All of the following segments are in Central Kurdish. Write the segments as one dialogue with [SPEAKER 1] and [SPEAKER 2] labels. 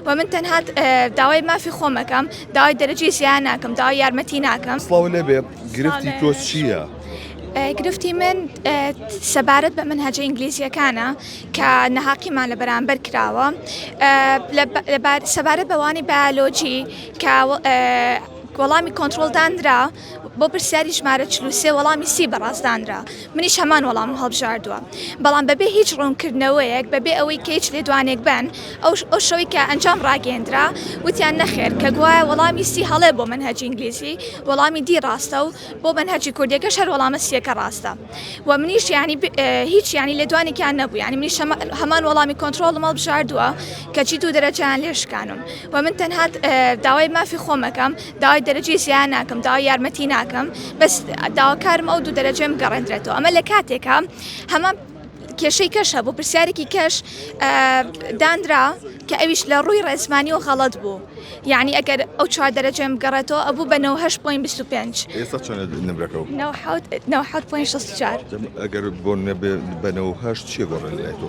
[SPEAKER 1] و من تەنها داوای مافی خۆم ئەکەم داوای دەرەجەی زیاد ناکەم داوای یارمەتی ناکەم.
[SPEAKER 2] سڵاو لێبێ گرفتی تۆ چییە؟
[SPEAKER 1] گرفتی من سەبارەت بە مەنهەجە ئینگلیزیەکانە کە نەهاقیمان لە بەرامبەر کراوە سەبارەت بە وانەی بایۆلۆجی کە وەڵامی کۆنترۆڵ دانرا بۆ پرسیاری ژمارە 43 وەڵامی سی بەڕاست دانرا منیش هەمان وەڵامم هەڵبژاردووە بەڵام بەبێ هیچ ڕوونکردنەوەیەک بەبێ ئەوەی کە هیچ لێدوانێک بن ئەو ئەو شەوەی کە ئەنجام ڕاگەیەندرا وتیان نەخێر کە گوایە وەڵامی سی هەڵەیە بۆ مەنهەجی ئینگلیزی وەڵامی دی ڕاستە و بۆ مەنهەجی کوردیەکەش هەر وەڵامە سیەکە ڕاستە و منیش یانی هیچ یانی لێدوانێکیان نەبوو یانی منیش هەمان وەڵامی کۆنترۆڵم هەڵبژاردووە کەچی دوو دەرەجەیان لێ شکانم و من تەنها داوای مافی خۆم ئەکەم داوای دەرەجەی زیاد ناکەم داوای یارمەتی ناکەم بەس داواکارم ئەو دوو دەرەجەم گەڕێندرێتەوە ئەمە لە کاتێکە هەمان کێشەی کەش هەبوو پرسیارێکی کەش دانرا کە ئەویش لە ڕووی ڕێزمانی و غەڵەت بوو یعنی ئەگەر ئەو چوار دەرەجەم بگەڕێتەوە ئەبوو بە 98.25
[SPEAKER 2] ئێستا چەنە نمرەکە و
[SPEAKER 1] 97.64
[SPEAKER 2] ئەگەر بۆ نەبێ بە 98 چیە گۆڕێ لای تۆ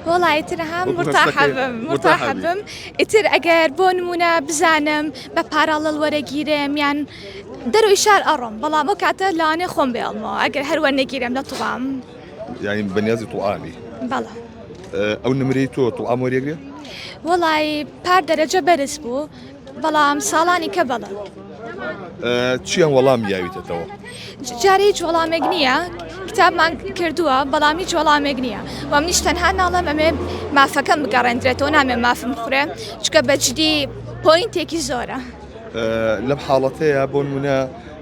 [SPEAKER 1] وەڵا ئیتر هەم مرتاحە بم مرتاحە بم ئیتر ئەگەر بۆ نمونە بزانم بە پاراڵل وەرەگیرێم یان دەرەوەی شار ئەڕۆم بەڵام ئەو کاتە لەوانەیە خۆم بێڵمەوە ئەگەر هەر وەرنەگیرێم لە توڵام.
[SPEAKER 2] یانی بەنیازی توڵامی؟
[SPEAKER 1] بەڵێ.
[SPEAKER 2] ئەو نمرەی تۆ توڵام وەریەگرێ؟
[SPEAKER 1] وەڵای پار دەرەجە بەرز بوو بەڵام ساڵانی کە بەڵێ.
[SPEAKER 2] چیان وەڵام یاویتەتەوە؟
[SPEAKER 1] جارێ هیچ وەڵامێک نییە کتابمان کردووە بەڵام هیچ وەڵامێک نییە و منیش تەنها ناڵێم ئەمێ مافەکەم بگەڕێندرێتەوە نامێ مافم بخورێ چونکە بە جدی پۆینتێکی زۆرە.
[SPEAKER 2] لەم حاڵەتەیە بۆ نمونە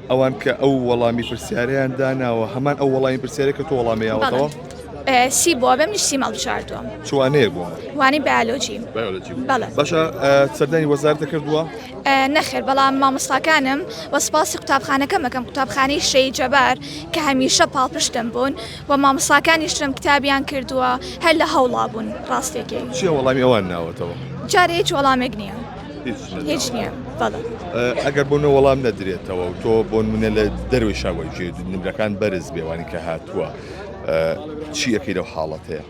[SPEAKER 2] ئەوان کە ئەو وەڵامی پرسیارەیان داناوە هەمان ئەو وەڵامی پرسیارە کە تۆ وەڵامی یاوەتەوە؟
[SPEAKER 1] سی بووە بێ منیش سیم هەڵبژاردووە.
[SPEAKER 2] چ وانەیەک بووە؟
[SPEAKER 1] وانەی بایۆلۆجی.
[SPEAKER 2] بایۆلۆجی
[SPEAKER 1] بەڵێ.
[SPEAKER 2] باشە سەردانی وەزارەتە کردووە؟
[SPEAKER 1] نەخێر بەڵام مامۆستاکانم و سپاسی قوتابخانەکەم ئەکەم قوتابخانەی شەهید جەبار کە هەمیشە پاڵپشتم بوون و مامۆستاکانیشم کتابیان کردووە هەر لە هەوڵا بوون ڕاستیەکەی.
[SPEAKER 2] چیە وەڵامی ئەوان ناوەتەوە؟
[SPEAKER 1] جارێ هیچ وەڵامێک نییە. هیچ نییە بەڵێ.
[SPEAKER 2] ئەگەر بۆ نە وەڵام نەدرێتەوە و تۆ بۆ نمونە لە دەروی شاوەی نمرەکان بەرز بێوانی کە هاتووە چی ئەەکەی لەو حاڵەتەیە؟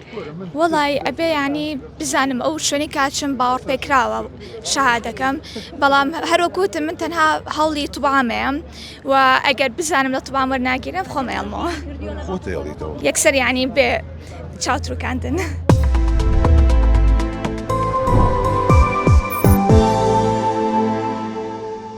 [SPEAKER 1] وەڵای ئەبێ یانی بزانم ئەو شوێنەی کاچم باوەڕ پێکراوە شەهادەکەم بەڵام هەروەک وتم من تەنها هەوڵی توبامەیەم و ئەگەر بزانم لە توبام وەرناگیرم خۆم ئەیڵمەوە
[SPEAKER 2] خۆت ئەیڵیتەوە
[SPEAKER 1] یەکسەر یانی بێ چاوتروکاندن.